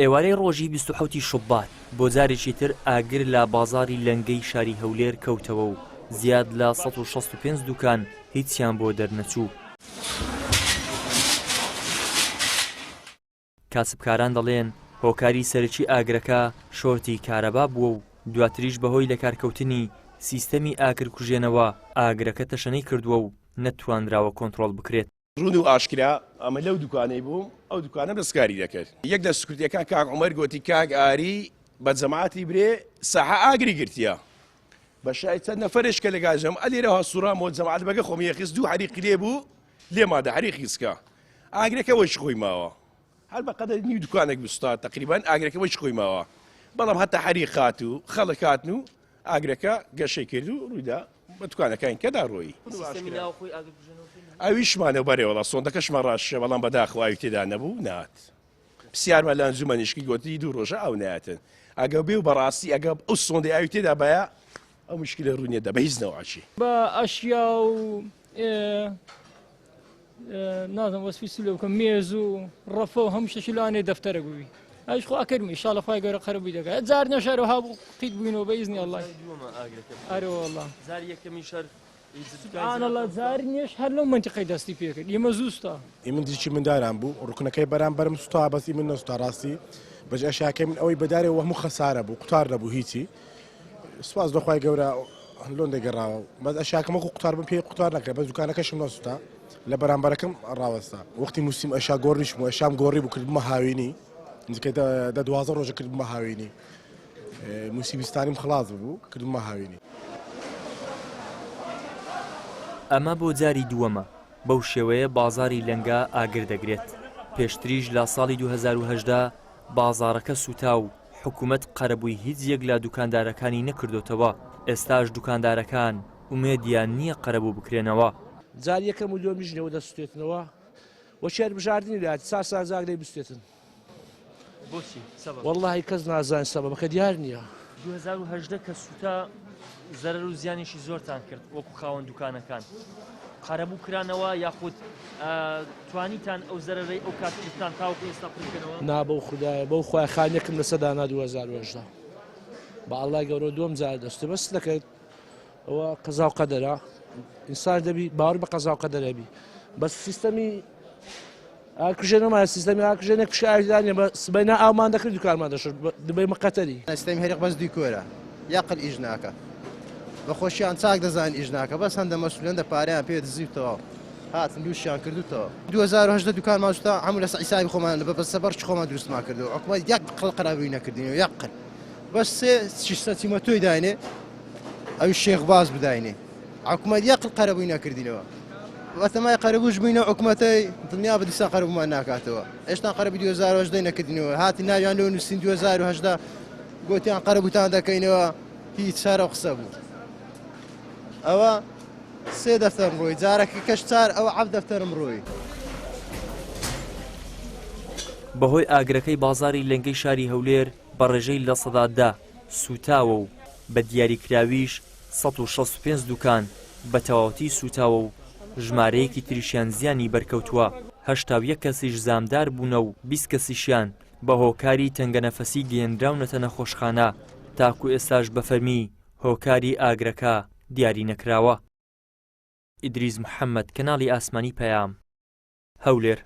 ئێوارەی ڕۆژی 27 ی شوبات بۆ جارێکی تر ئاگر لە بازاڕی لەنگەی شاری هەولێر کەوتەوە و زیاد لە 165 دوکان هیچیان بۆ دەرنەچوو. کاسبکاران دەڵێن، هۆکاری سەرەکی ئاگرەکە شۆرتی کارەبا بووە و دواتریش بەهۆی لەکارکەوتنی سیستەمی ئاگرکوژێنەوە ئاگرەکە تەشەنەی کردووە و نەتوانراوە کۆنترۆڵ بکرێت. ڕوون و ئاشکرا ئەمە لەو دوکانەی بووم ئەو دوکانەم دەستکاری دەکرد یەک لە سکورتیەکان کاک عومەر گۆتی کاک ئاری بە جەماعەتی برێ ساحە ئاگری گرتیە بە شای چەند نەفەرێش کە لەگا جەم ئەلێرەوە سوڕامەوە جەماعەت بەگە خۆم یەخست دوو حەریقی لێ بوو لێمادا حەریقی سکا ئاگرەکە وەش خۆی ماوە هەر بە قەدەر نیو دوکانێک بسوتا تقریبان ئاگرەکە وەش خۆی ماوە بەڵام هەتا حەریق هات و خەڵک هاتن و ئاگرەکە گەشەی کرد و ڕوویدا بە دوکانەکانی کەدا ڕۆیی. ئەویشمانە بەرێ وەڵا سۆندەکەشمان ڕاشە بەڵام بەداخەوە ئاوی تێدا نەبوو نات پرسیارمان لە ئەنجومەنیشکی گۆتی دوو ڕۆژە ئاو نایەتن ئەگە بێ و بەڕاستی ئەگە ئەو سۆندەی ئاوی تێدا باە ئەو مشکلە ڕوونیەدا بە هیچ نەوعەکی. بە ئەشیا و نازم وەسفی چی لێ بکەم مێز و ڕەفە و هەموو شتێکی لەوانەیە دەفتەرە بووی ئەویش خوا کەرمی ئیشاڵە خوای گەورە قەرەبووی دەکات جار نەشار و هابوو قیت بووینەوە بە ئیزنی ئەڵڵا ئەرێ وەڵڵا جاری یەکەمی شەر سبحان الله جار نێش هەر لەو منتیقەی دەستی پێکرد ئێمە زوو سوتا. ئی من دژی منداران بوو ڕکنەکەی بەرامبەرم سوتا بەس ئی من نەسوتا ڕاستی بەس ئەشیاکەی من ئەوەی بەدارێ وەهموو خەسارە بوو قوتار نەبوو هیچی سوپاس بۆ خوای گەورە لۆن دەگەڕاوە بەس ئەشیاکەم وەکو قوتار بم پێی قوتار نەکرا بەس دوکانەکەشم نەسوتا لە بەرامبەرەکەم ڕاوەستا وەختی موسیم ئەشیا گۆڕیش بوو ئەشام گۆڕی بوو کردبمە هاوینی نزیکەی دە 12 ڕۆژە کردبمە هاوینی موسی بیستانیم خلاص بوو کردبمە هاوینی. ئەمە بۆ جاری دووەمە بەو شێوەیە بازاڕی لەنگە ئاگر دەگرێت، پێشتریش لە ساڵی 2018 بازاڕەکە سووتا و حکومەت قەرەبووی هیچ یەک لە دوکاندارەکانی نەکردۆتەوە، ئێستاش دوکاندارەکان ئومێدیان نییە قەرەبوو بکرێنەوە. جار یەکەم و دووەمیش نێوە دەسوتێتنەوە و شێر بژاردنی لات سا سازاک لێی بسوتێتن. بۆچی؟ سەبەب؟ وەڵاهی کەس نازانێت سەبەبەکە دیار نییە. 2018 کە سوتا زەرەر و زیانێکی زۆرتان کرد وەکو خاوەن دوکانەکان قەرەبوو کرانەوە یاخود توانیتان ئەو زەرەرەی ئەو کات کردتان تاوەکو ئێستا پڕ بکەنەوە؟ نا بەو خودایە بەو خوایە خانیەکم لەسەر دانا 2018 بە ئەڵڵای گەورە دووەم جار دەستێ بەس دەکرد ئەوە قەزا و قەدەرە ئینسان دەبی باوەڕ بە قەزا و قەدەرە بی بەس سیستەمی ئاکوژێنەوە سیستەمی ئاکوژێنە کوشی ئاویدانە بە سبەینا ئاومان دەکرد دوکانمان دەشت دبەی مقەتەری. سیستەمی هەریق بەس دیکۆرە یاقل ئیش ناکە بە خۆشیان چاک دەزان ئیش ناکە بەس هەندە مەسولەندە پارەیان پێ دزی و تەواو هاتن لوشیان کرد و تەواو 2018 دوکانمان سوتا هەموو لەسەر حیسابی خۆمان بە بەسەبەرچ خۆمان دروستمان کردو حکومەت یەک قڵ قەرابووی نەکردین و یەک قل بەس سێ شیشتە تۆی داینێ ئەوی شێخ باز بداینێ حکومەت یەک قل قەرەبووی نەکردینەوە بەتەمای قەرەبووش بووینە حکومەتەی دڵنیا بە دیسان قەرەبوومان ناکاتەوە ئێشتا قەرەبووی 2018 نەکردینەوە هاتی ناویان لۆ نووسین 2018 گوتیان قەرەبووتان دەکەینەوە هیچ چارە قسە بوو ئەوە سێ دەفتەرم ڕۆی جارەکە کەش چار ئەوە عەب دەفتەرم ڕۆی. بەهۆی ئاگرەکەی بازاڕی لەنگەی شاری هەولێر بە ڕێژەی 10% سووتاوە و بە دیاریکراویش 165 دوکان بە تەواوەتی سووتاوە و ژمارەیەکی تریشیان زیانی بەرکەوتووە، 81 کەسیش زامدار بوونە و 20 کەسیشیان بە هۆکاری تەنگەنەفەسی گەیەنراونەتە نەخۆشخانە، تاکو ئێستاش بە فەرمی هۆکاری ئاگرەکە دیاری نەکراوە. ئیدریس محەمەد، کەناڵی ئاسمانی پەیام، هەولێر.